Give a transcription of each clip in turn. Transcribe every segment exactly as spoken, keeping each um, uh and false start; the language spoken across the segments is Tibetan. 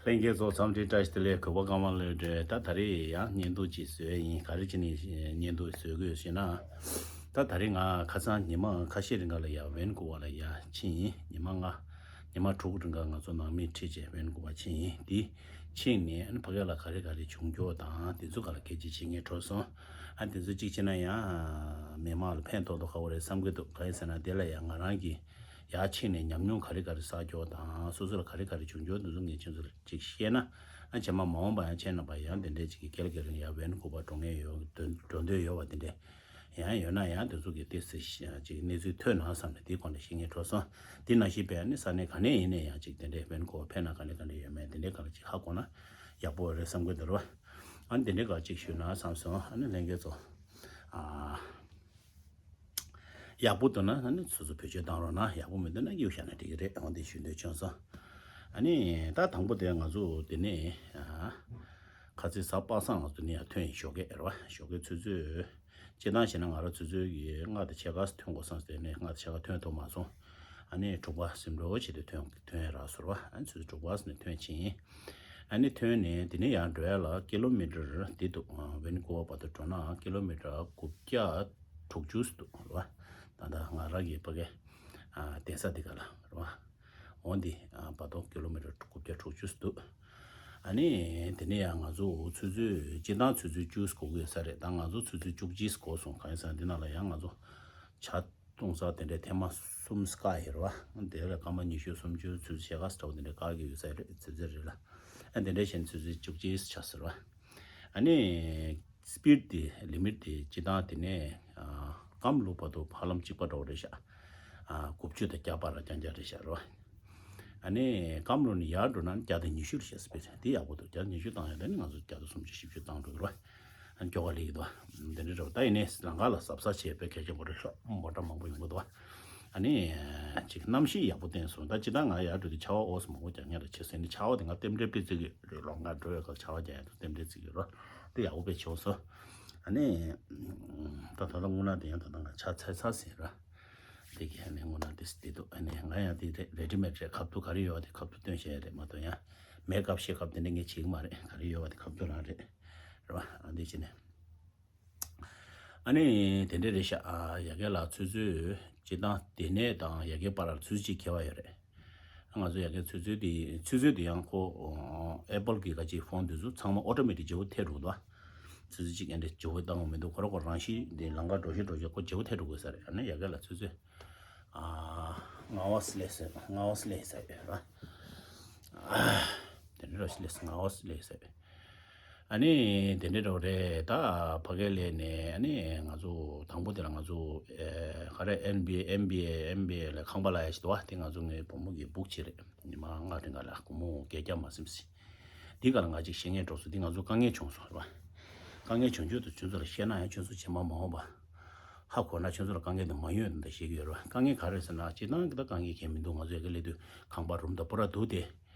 ལྷན་རྒྱས་ཚོ་འཚམས་འདྲི་བཀྲ་ཤིས་བདེ་ལེགས། གུས་པ་ཀརྨ་ལགས་རེད། ད་ད་རེས་ཡང་བརྙན་ཐུང་ཅིག་བཟོས་ཡིན། ག་རེ་བྱས་ནས་བརྙན་ཐུང་བཟོ་དགོས་ཞེ་ན། ད་ད་རེས་ང་ཁ་སང་ཉི་མ་ཁ་ཤས་རིང་ག་ལ་ཡ་ཝན་ཀུ་ཝར་ལ་ཡ་ཕྱིན་ཡིན། ཉི་མ་ལྔ་ཉི་མ་དྲུག་རིང་ག་ང་ཚོ་ནང་མི་ཁྲིད་བྱས་ཝན་ཀུ་ཝར་ཕྱིན་ཡིན། དེ་ཕྱིན་ནས་ཨ་ནི་ཕ་གི་ལ་ག་རེ་ག་རེ་བྱུང་རྒྱུ་དང་དེ་ཚོ་ག་ལ་སྐད་ཆ་བྱེད་མཁན་འགྲོ་སོང་། ཨ་དེ་ཚོ་གཅིག་བྱས་ན་ཡང་མི་མང་ལ་ཕན་ཐོགས་ཐོགས་ཁག་པོ་རེད་བསམ་གི་འདུག་གང་ཡིན་ཟེར་ན་དེ་ལ་ཡང་ང་རང་གིས་ཡར་ཕྱིན་ནས་ཉམས་མྱོང་ག་རེ་ག་རེ་བསགས་རྒྱུ་དང་སོ་སོ་ལ་ག་རེ་ག་རེ་བྱུང་རྒྱུ་འདི་ཚོ་ངས་ཁྱེད་ཚོ་ལ་ཅིག་བཤད་ན། ཨ་རྗེས་མ་མ་འོངས་པ་ཡང་ཁྱེད་རྣམ་པ་ཡང་དེ་འདྲའི་ཅིག་གི་སྐད་ལ་སྐད་རིང་ཡར་ཝན་ཀུ་ཝར་འགྲོ་མཁན་ཡོད་འགྲོ་འགྲོ་འདོད་ཡོད་པ་དེ་འདྲས་ཡང་ཡོད་ན་ཡང་དེ་ཚོ་གི་ཏོག་ཙམ་ཅིག་གནས་ཚུལ་ཐོན་ན་བསམ་ནས་དེའི་སྐོར་ནས་བཤད་མཁན་འགྲོ་སོང་། དེ་ནང་བཞིན་པས་ནི་ས་གནས་ག་ནས་ཡིན་ནའི་ཡང་ཅིག་དེ་འདྲས་ཝན་ཀུ་ཝར་ཕེབས་ན་ག་ནས་ག་འདྲས་ཡོད་མེད་དེ་འདྲས་ག་ལ་ཅིག་ཧ་གོ་ན་ཡག་པོ་རེད་བསམ་གི་འདུག་རོ། ཨ་ནི་དེ་འདྲས་ག་ཅིག་ཞུས་ན་བསམ་སོང་། ཨ་ནི་ལྷན་རྒྱས་ཚོ། ཨ། ཡག་པོ་འདུག་ན་ཨ་ནི་སོ་སོ་བེད་སྤྱོད་བཏང་རོགས་གནང་། ཡག་པོ་མི་འདུག་ན་གཡུག་བཞག་ན་འགྲིག་གི་རེད། འོ་འདི་ཞུ་འདོད་བྱུང་སོང་། ཨ་ནི་ད་དང་པོ་དེ་ང་ཚོ་དེ་ནས་ཨ་ཁ་ཚིག་གཟའ་པ་སངས་ང་ཚོ་ནས་ཡར་ཐོན་ཡིན། ཞོགས་ཀས་རེད་བ། ཞོགས་ཀས་ཆུ་ཚོད་སྤྱིར་བཏང་བྱས་ན་ང་རང་ཆུ་ཚོད་ཀྱི་ལྔ་དང་ཕྱེད་ཀ་ཐོན་དགོས་བསམ་སྟེ་ནས་ལྔ་དང་ཕྱེད་ཀ་ཐོན་ཐུབ་མ་སོང་། ཨ་ནི་དྲུག་པ་ཟིན་འགྲོ་བྱེད་དུ་ཐོན་ཐོན་ཡ་རག་སོང་བ། ཨ་ནི་ཆུ་ཚོད་དྲུག་པ་ཟིན་ནས་ཐོན་ཕྱིན། ཨ་ནི་ཐོན་ནས་དེ་ནས་ཡར་འགྲོ་ཡ་ལ་ཀི་ལོ་མི་ཊར་དེ་འདུག་ཝན་ཀུ་ཝར་བར་དུ་འགྲོ་ན་ཀི་ལོ་མི་ཊར་དགུ་བརྒྱ་དྲུག་ཅུ་འདུག་རེད་བ། ད་ལྟ་ང་རང་གི་ཕ་གི་ཨ་གདན་ས་འདི་ག་ལ་རེད་བ། འོ་འདི་ཨ་བར་དུ་ཀི་ལོ་མི་ཊར་དགུ་བརྒྱ་དྲུག་ཅུ་འདུག་ཨ་ནི་དེ་ནས་ཡང་ང་ཚོ་ཆུ་ཚོད་སྤྱིར་བཏང་ཆུ་ཚོད་བཅུ་འགོར་གྱི་ཡོད་ས་རེད། ད་ང་ཚོ་ཆུ་ཚོད་བཅུ་གཅིག་འགོར་སོང་། གང་ཡིན་ཟེར་ན་འདི་ནང་ལ་ཡང་ང་ཚོ་ཇ་བཏུང་ས་དེ་འདྲའི་ཐེངས་མ་གསུམ་བཀག་ཡོད་རེད་བ། དེ་ལ་སྐར་མ་ཉི་ཤུ་སུམ་ཅུ་ཆུ་ཚོད་ཕྱེད་ཀ་ཙམ་དེ་འདྲའི་བཀག་གི་ཡོད་ས་རེད། ཆུ་ཚོད་རེ་ལ། ཨ་དེ་འདྲའི་བྱས་ནས་ཆུ་ཚོད་བཅུ་གཅིག་ཆགས་ཟེར་བ། ཨ་ནི་སི་པིཌ་དེ་ལི་མིཊ་དེ་སྤྱིར་བཏང་དེ་ནས་ཨ་ཀམ་ལོ་བར་དུ་ཧ་ལམ་གཅིག་པ་འདྲ་བོ་རེད་ཤག་ཨ་དགུ་བཅུ་དང་བརྒྱ་བར་ལ་རྐྱང་རྐྱང་རེད་ཤག་རེད་བ། ཨ་ནི་ཀམ་ལོ་ནས་ཡར་འགྲོ་ན་བརྒྱ་དང་ཉི་ཤུ་རེད་ཤག་སི་པིཌ་དེ་ཡག་པོ་འདུག་བརྒྱ་དང་ཉི་ཤུ་བཏང་ཡོད། ད་ནི་ང་ཚོ་བརྒྱ་དང་སུམ་ཅུ་བཞི་བཅུ་བཏང་འགྲོ་གི་རེད་བ། ཨ་ནི་སྐྱོ་ག་ལེགས་ཀྱི་འདུག་བ། དེ་འདྲ་རེད་བ། ད་ཡིན་ནའི་ལམ་ཁ་ལ་གཟབ་གཟབ་བྱས་པའི་གལ་ཆེན་པོ་རེད་ཤག་མོ་ཊ་མང་པོ་ཡོང་གི་འདུག་བ། ཨ་ནི་ཅིག་གནམ་གཤིས་ཡག་པོ་བསྟན་སོང་། ད་སྤྱིར་བཏང་ང་ཡར་འགྲོ་དུས་ཆར་པ་ཨོ་སི་མང་པོ་རྒྱག་མཁན་རེད། བྱས་ཙང་ནི་ཆར་པ་དེ་ང་རྟེན་འབྲེལ་དཔེ་བརྩི་གི་རེད། ལོག་ང་འགྲོ་ཡོད་སྐབས་ཆར་པ་རྒྱག་ཡ་དང་རྟེན་འབྲེལ་བརྩི་གི་རེད། དེ་ཡག་པོ་དཔེ་བྱུང་སོང་། ཨ་ནི་ད་ད་ལྟ་དངོས་གནས་དེ་ཡང་ད་ལྟ་ང་ཆ་ཚ་ཚ་ཟིན་ར། དེ་གི་ཨ་ནི་དངོས་གནས་དེ་སི་དེ་འདུག་ཨ་ནི་ང་ཡང་དེ་རེ་རེ་ཌི་མེཌ་རེད། ཁ་ཐུག་ག་རེ་ཡོད་པ་དེ་ཁ་ཐུག་སྟོན་བྱས་རེད་མ་གཏོགས་ཡང་མེག་ཨབ་ཤེག་ཨབ་དེ་འདྲ་ངས་བྱེད་གི་མ་རེད། ག་རེ་ཡོད་པ་དེ་ཁ་ཐུག་རང་རེད། རེད་བ། ཨ་འདི་བྱས་ནས། ཨ་ནི་དེ་འདྲ་རེད་ཤག་ཨ་ཡ་གི་ལགས་ཆུ་ཚོད་སྤྱིར་བཏང་དེ་ནས་དང་ཡ་གི་བར་ལ་ཆུ་ཚོད་གཅིག་ཁྱད་པར་ཡོད་རེད། ང་ཚོ་ཡ་གི་ཆུ་ཚོད་དེ་ཆུ་ཚོད་དེ་ཡང་ཁོ་ཨེ་པལ་གི་ག་ཅིག་ཕོན་དེ་ཚོ་ཚང་མ་ཨོ་ཊོ་མེ་ཊིག་བརྗེ་པོ་ཐེབས་འགྲོ་འདུག་ཆུ་ཚོད་གཅིག་ཨེ་འདྲ་བརྗེ་པོ་བཏང་དགོས་མི་འདུག་ཁོ་རང་ཁོ་རང་བཞིན་དེ་ལམ་ཁ་འགྲོ་བཞིན་འགྲོ་བཞིན་ཁོ་བརྗེ་པོ་ཐེབས་འགྲོ་དགོས་ས་རེད། ཨ་ནི་ཡ་གི་ལགས་ཆུ་ཚོད་ཨ་ལྔ་པ་སླེབས་ཟེར། ལྔ་པ་སླེབས་ཟེར་ཡོད་ར། དེ་འདྲ་ར་སླེབས་ཟེར། ལྔ་པ་སླེབས་ཟེར། ཨ་ནི་དེ་འདྲ་འདྲ་བོ་རེད། ད་ཕ་གིར་སླེབས་ནས་ཨ་ནི་ང་ཚོ་དང་པོ་དེ་ལ་ང་ཚོ་ཨེ་ག་རེ་ཨེམ་བི་ཨེ་ཨེམ་བི་ཨེ་ཨེམ་བི་ཨེ་ལ་ཁང་པ་གླ་ཡ་ཞིག་འདུག་བ། དེ་ང་ཚོ་ངའི་བུ་མོ་གིས་བུག་བྱས་རེད། ཉི་མ་ལྔ་རིང་ག་ལ་སྒོར་མོ་བརྒྱད་བརྒྱ་མ་ཟིན་ཟིན། འདི་ག་ལ་ང་ཅིག་བཤད་མཁན་གྲོགས་ཚོ་འདི་ང་ཚོ་དཀའ་ངལ་བྱུང་སོང་རེད་བ། དཀའ་ངལ་བྱུང་རྒྱུ་དང་ཁྱོད་ཚོ་ལ་བཤད་ན་ཡང་ཁྱོད་ཚོ་རྗེས་མ་མ་འོངས་པ་ཧ་གོ་ན་ཁྱོད་ཚོ་ལ་དཀའ་ངལ་དེ་མ་ཡོང་ཡ་ད་བཤད་ཀྱི་ཡོད་རེད་བ། དཀའ་ངལ་ག་རེ་ཟེར་ན་སྤྱིར་བཏང་གི་ད་དཀའ་ངལ་གང་མི་འདུག་ང་ཚོ་ཡ་གི་སླེབས་དུས་ཁང་པ་རུམ་དང་པོ་ར་འདུག་སྟེ།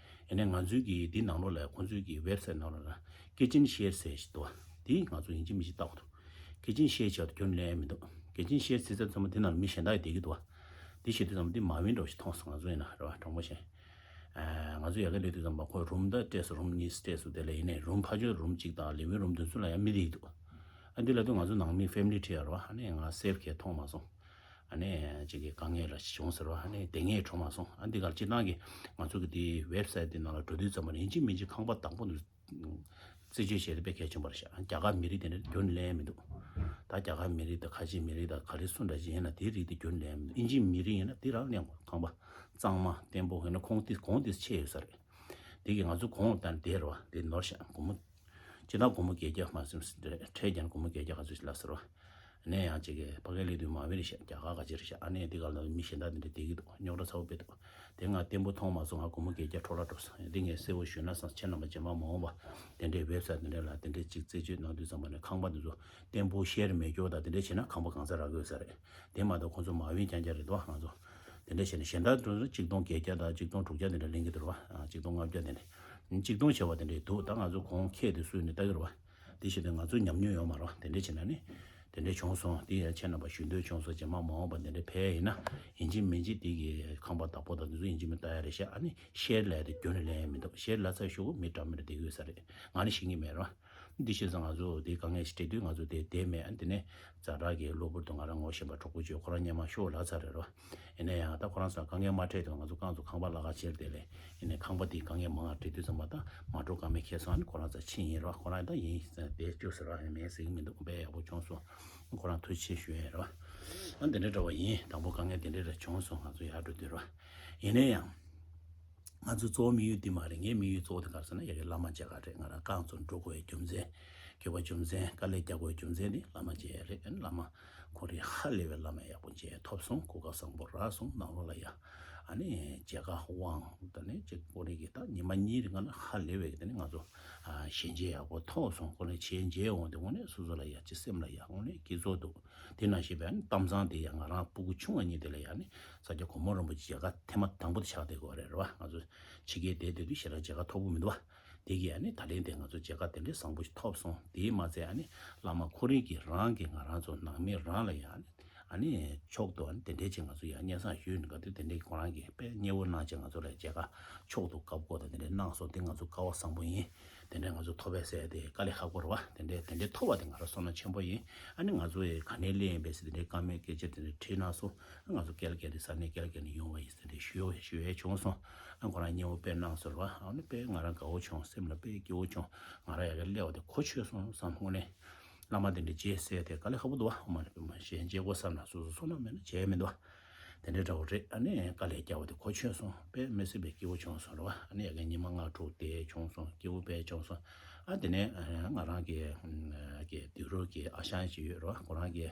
ཡིན་ནའི་ང་ཚོའི་གི་འདི་ནང་ལོགས་ལ་ཁོང་ཚོའི་གི་ཝེབ་སའིཊ་ནང་ལོགས་ལ་ཀི་ཅན་ཤེར་ཟེར་ཞིག་འདུག་བ། འདི་ང་ཚོ་ཡིན་གཅིག་མིན་གཅིག་ལྟ་དགོས་འདུག་ཀི་ཅན་ཤེར་བྱས་པ་དེ་ཁྱོན་ནས་ལེན་ཡ་མི་འདུག་ཀི་ཅན་ཤེར་བྱས་ཚར་ཚང་མ་འདི་ནང་ལ་མི་གཞན་དག་ཡི་བསྡད་ཀྱི་འདུག་བ། འདི་བྱེད་དུས་ཙམ་པ་འདི་མ་ཝིན་འདྲ་བོ་ཞིག་མཐོང་སོང་ང་ཚོ་ཡིན་ན་རེད་བ། གྲོགས་མོ་གཞན། ཨ་ང་ཚོ་ཡ་གི་སླེབས་དུས་ཙམ་པ་ཁོ་རུམ་ད་སྤྲད་སོང་། རུམ་གཉིས་སྤྲད་སོང་། དེ་ལ་ཡིན་ནའི་རུམ་ཕ་ཆོས་རུམ་གཅིག་དང་ལིབ་ཝིང་རུམ་དེ་ཚོ་ལ་ཡང་མི་བསྡད་ཀྱི་འདུག་ཨ་འདི་ལ་དུས་ང་ཚོ་ནང་མི་ཕེ་མི་ལི་ཁྲིད་ཡ་རེད་བ། ཨ་ནི་ང་སེབ་གས་མཐོང་མ་སོང་། ཨ་ནི་ཅིག་གི་དཀའ་ངལ་ར་ཞིག་བྱུང་ཟེར་བ། ཨ་ནི་དེ་ངས་གྲོངས་མ་སོང་། ཨ་འདི་གར་སྤྱིར་བཏང་གི་ང་ཚོ་གི་དེའི་ཝེབ་སའིཊ་དེ་ནང་ལ་འགྲོ་དུས་ཙམ་པ་ནས་ཡིན་གཅིག་མིན་གཅིག་ཁང་པ་དང་པོ་ནས་རྩད་གཅོད་བྱས་ཏེ་དཔེ་གལ་ཆེན་པོ་རེད་ཤག་རྒྱ་གར་མི་རིགས་དེ་འདྲ་རྒྱུན་ལེན་མི་འདུག་ད་རྒྱ་གར་མི་རིགས་དང་ཁ་ཆེ་མི་རིགས་དང་ག་རེ་སུ་འདྲ་ཅིག་ཡིན་ན་དེའི་རིགས་དེ་རྒྱུན་ལེན་མི་འདུག་ཨིན་ཇི་མི་རིགས་ཡིན་ན་དེ་རང་ལེན་དགོས། ཁང་པ་གཙང་མ་བརྟན་པོ་ཡིན་ན་ཁོང་དེ་གོང་དེ་ཆེ་ཡོད་ས་རེད། དེ་གི་ང་ཚོ་གོང་ལ་བཏང་དེ་རེད་བ། དེ་ནོར་ཤག་སྒོར་མོ་སྤྱིར་བཏང་སྒོར་མོ་བརྒྱད་བརྒྱ་མ་ཟིན་ཁྲལ་བརྒྱབ་ན་སྒོར་མོ་བརྒྱད་བརྒྱ་ག་ཚོད་ཅིག་ལབ་ཟེར་བ། ནས་ཡང་ཅིག་གི་ཕ་གིར་སླེབས་དུས་མ་ཝིན་རེད་ཤག་རྒྱ་གར་ག་ཅི་རེད་ཤག་ཨ་ནི་འདི་ག་ལ་མི་གཞན་དག་འདི་འདྲ་བསྡད་ཀྱི་འདུག་རྙོག་དྲ་ཚ་པོ་དཔེ་འདུག་དེ་ང་བརྟན་པོ་མཐོང་མ་སོང་། ང་སྒོར་མོ་བརྒྱད་བརྒྱ་འཕྲོ་བརླག་འགྲོ་སོང་། འདི་ངས་གསལ་པོ་ཞུས་ན་བསམ། ཁྱེད་རྣམ་པ་རྗེས་མ་མ་འོངས་པ་དེ་འདྲའི་ཝེབ་སའིཊ་དེ་འདྲ་ལ་དེ་འདྲའི་ཅིག་རྩད་གཅོད་གནང་དུས་ཙམ་པ་ནས་ཁང་པ་འདི་ཚོ་བརྟན་པོ་ཤེར་མེད་རྒྱུ་དང་དེ་འདྲ་བྱས་ན་ཁང་པ་གང་ས་རག་གི་ཡོད་ས་རེད། དེ་མ་གཏོགས་ཁོང་ཚོ་མ་ཝིན་རྐྱང་རྐྱང་རེད་འདུག་ང་ཚོ་དེ་འདྲ་བྱས་ནས་གཞན་དག་ཚོ་གཅིག་སྟོང་བརྒྱད་བརྒྱ་དང་གཅིག་སྟོང་དྲུག་བརྒྱ་དེ་འདྲ་ལེན་གྱི་འདུག་རེད་བ། གཅིག་སྟོང་ལྔ་བརྒྱ་དེ་འདྲ། གཅིག་སྟོང་བྱས་པ་དེ་འདྲ་འདུག་ད་ང་ཚོ་གོང་ཁེ་དེ་སུས་ནས་ལྟ་གི་རེད་བ། དེ་བྱས་ཏེ་ང་ཚོ་ཉམས་མྱོང་ཡོད་མ་རེད་བ། དེ་འདྲ་བྱས་ན་ནི། དེ་ དེ་འདྲ་བྱུང་སོང་། དེ་ཡང་ཁྱེད་རྣམ་པ་ཞུ་འདོད་བྱུང་སོང་། རྗེས་མ་མ་འོངས་པ་དེ་འདྲ་ཕེབས་ཡིན་ན་ཡིན་གཅིག་མིན་གཅིག་དེ་གི་ཁང་པ་བདག་པོ་དང་དེ་ཚོ་ཡིན་གཅིག་མིན་ལྟ་ཡ་རེད་ཤག་ཨ་ནི་ཤེར་ལས་དེ་རྒྱུན་ནས་ལེན་ཡ་མི་འདུག་ཤེར་ལ་ཚ་ཞུ་གོ་མི་འདྲ་མི་འདྲ་དེ་གི་ཡོད་ས་རེད། ང་ནི་ཤེས་ཀྱི་མེད་རོ། འདི་བྱས་ཙང་ང་ཚོ་དེ་དཀའ་ངལ་ཞིག་འཕྲད་དུས་ང་ཚོ་དེ་བསྡད་མེད། ཨ་ནི་དེ་ནས་ཛ་དྲག་གི་གློ་བུར་དུ་ང་རང་ངོ་ཤེས་པ་གྲོགས་པོ་ཅིག་ཁོ་རང་སྔོན་མ་ཤོག་ལབ་ཚར་རེད་རོ། ཡིན་ན་ཡང་ད་ཁོ་རང་ཚོ་དཀའ་ངལ་མ་འཕྲད་དུས་ང་ཚོ་རྐང་ཚོ་ཁང་པ་ལ་ཁ་ཕྱེར་དེ་ལས་ཡིན་ནའི་ཁང་པ་དེའི་དཀའ་ངལ་མང་བ་འཕྲད་དུས་ཙམ་པ་ད་མ་འགྲོ་ཀ་མེད་ཁེལ་སོང་། ཨ་ནི་ཁོ་རང་ཚོ་ཕྱིན་ཡིན་རོ། ཁོ་རང་ད་ཡིན་བསྡད་སྐྱོ་ཟེར་བ་ཡིན་མེད་ཟེར་གྱི་མི་འདུག་དཔེ་ཡག་པོ་བྱུང་སོང་། ཁོ་རང་ཐུགས་རྗེ་ཆེ་ཞུ་ཡས་རོ། ཨ་འདི་འདྲ་འདྲ་བ་ཡིན། དང་པོ་དཀའ་ངལ་དེ་འདྲ་རེ་བྱུང་སོང་། ང་ཚོ་ཡར་འགྲོ་དུས་རོ། ཡིན་ན་ཡང་ང་ཚོ་གཙོ་བོ་དམིགས་ཡུལ་འདི་མ་རེད། ངའི་དམིགས་ཡུལ་གཙོ་བོ་དེ་ག་རེ་ཟེར་ན་ཡ་གི་བླ་མ་མཇལ་ག་རེད། ང་རང་རྐང་ཚོ་འགྲོ་དགོས་པའི་རྒྱུ་མཚན། སྐྱོབ་པ་རྒྱུ་མཚན། དཀའ་ལས་རྒྱག་དགོས་རྒྱུ་མཚན་ནི་བླ་མ་མཇལ་ཡ་རེད། ཨ་ནི་བླ་མ་ཁོ་རེ་ཧ་ལས་པའི་བླ་མ་ཡག་པོ་མཇལ་ཐོབ་སོང་། གོ་སྐབས་བཟང་པོ་རག་སོང་། ནང་ལོགས་ལ་ཡ་ཨ་ནི་མཇལ་ཁ་དབང་ད་ནི་ཅིག་ཁོ་རེ་གི་ད་ཉི་མ་གཉིས་རིང་ང་ན་ཧ་ལས་པའི་གི་ད་ནི་ང་ཚོ་ཞལ་མཇལ་ཡག་པོ་ཐོབ་སོང་། ཁོ་རེ་ཞལ་མཇལ་འོང་དེ་དངོས་གནས་སོ་སོ་ལ་ཡ་ཅི་སེམས་ལ་ཡ་དངོས་གནས་སྐྱིད་ཚོར་འདུག་དེ་ནང་བཞིན་པའི་ཨ་ནི་གཏམ་བཟང་དེ་ཡ་ང་རང་སྤུ་གུ་ཆུང་བ་གཉིས་དེ་ལ་ཡ་ནི་ས་སྐྱ་གོང་མ་རིན་པོ་ཆེ་མཇལ་ཁ་ཐེངས་མ་དང་པོ་དེ་ཆགས་བསྡད་དགོས་རེད་རེད་བ། ང་ཚོ་ཕྱི་རྒྱལ་བསྡད་བསྡད་དུས་ཞེ་དྲག་མཇལ་ཁ་ཐོབ་གི་མི་འདུག་བ། དེ་གི་ཨ་ནི་ད་ལན་དེ་ང་ཚོ་མཇལ་ཁ་དེ་འདྲའི་བཟང་པོ་ཞིག་ཐོབ་སོང་། དེས་མ་ཚད་ཨ་ནི་བླ་མ་ཁོ་རང་གིས་རང་གི་ང་རང་ཚོ་ནང་མི་རང་ལ་ཡང་ཨ་ནི་མཆོག་ཏུ་ཨ་ནི་དེ་འདྲའི་ཅིག་ང་ཚོ་ཡང་སྙན་སེང་ཞུས་ནས་ག་དུས་དེ་འདྲའི་ཁོ་རང་གིས་དཔེ་མཉེས་པོ་གནང་བྱས་ང་ཚོ་ལ་མཇལ་ཁ་མཆོག་ཏུ་བཀའ་བསྒོ་དང་དེ་འདྲའི་གནང་སོང་། དེ་ང་ཚོ་སྐལ་བ་བཟང་པོ་ཡིན། དེ་འདྲའི་ང་ཚོ་ཐོབ་པའི་སྲས་དེ་དཀའ་ལས་ཁག་པོ་རེད་བ། དེ་འདྲའི་དེ་འདྲའི་ཐོབ་པ་དེ་ང་རང་བསོད་ནམས་ཆེན་པོ་ཡིན། ཨ་ནི་ང་ཚོ་ཡི་ག་ནས་སླེབས་ཡིན་པས་ཟེར་དེ་འདྲའི་བཀའ་མོལ་སྐད་ཆ་དེ་འདྲའི་དྲིས་གནང་སོང་། ང་ཚོ་ཀལ་ཀ་རི་ས་གནས་ཀལ་ཀ་རི་ནས་ཡོང་བ་ཡིན་ཟེར་ཏེ་ཞུ་ཞུ་ཡས་བྱུང་སོང་། ཨ་ཁོ་རང་སྙན་པོ་དཔེ་གནང་སོང་ར། ཨ་ནི་དཔེ་ང་རང་དགའ་བོ་བྱུང་། སེམས་ལ་དཔེ་སྐྱིད་པོ་བྱུང་། ང་རང་ཡ་གི་སླེབས་པ་དེ་གོ་ཆོད་སོང་བསམ། དངོས་གནས་བླ་མ་དེ་འདྲ་མཇལ་ཟེར་དེ་དཀའ་ལས་ཁག་པོ་འདུག་བ། ཨོ་མ་ནི་པད་མ་ཞེས་མཇལ་དགོས་བསམ་ན་སོ་སོ་བསོད་ནམས་མེད་ན་མཇལ་མི་འདུག་བ། དེ་འདྲའི་འདྲ་བོ་རེད། ཨ་ནི་དཀའ་ལས་རྒྱག་པ་དེ་གོ་ཆོད་སོང་། དཔེ་མི་སྲིད་པའི་སྐྱིད་པོ་བྱུང་སོང་ར་བ། ཨ་ནི་ཡ་གི་ཉི་མ་ལྔ་དྲུག་དེ་བྱུང་སོང་། སྐྱིད་པོ་དཔེ་བྱུང་སོང་། ཨ་དེ་ནས་ང་རང་གི་གི་དུས་རབས་ཀྱི་ཨ་ཞང་ཞིག་ཡོད་ར་བ། ཁོ་རང་གི་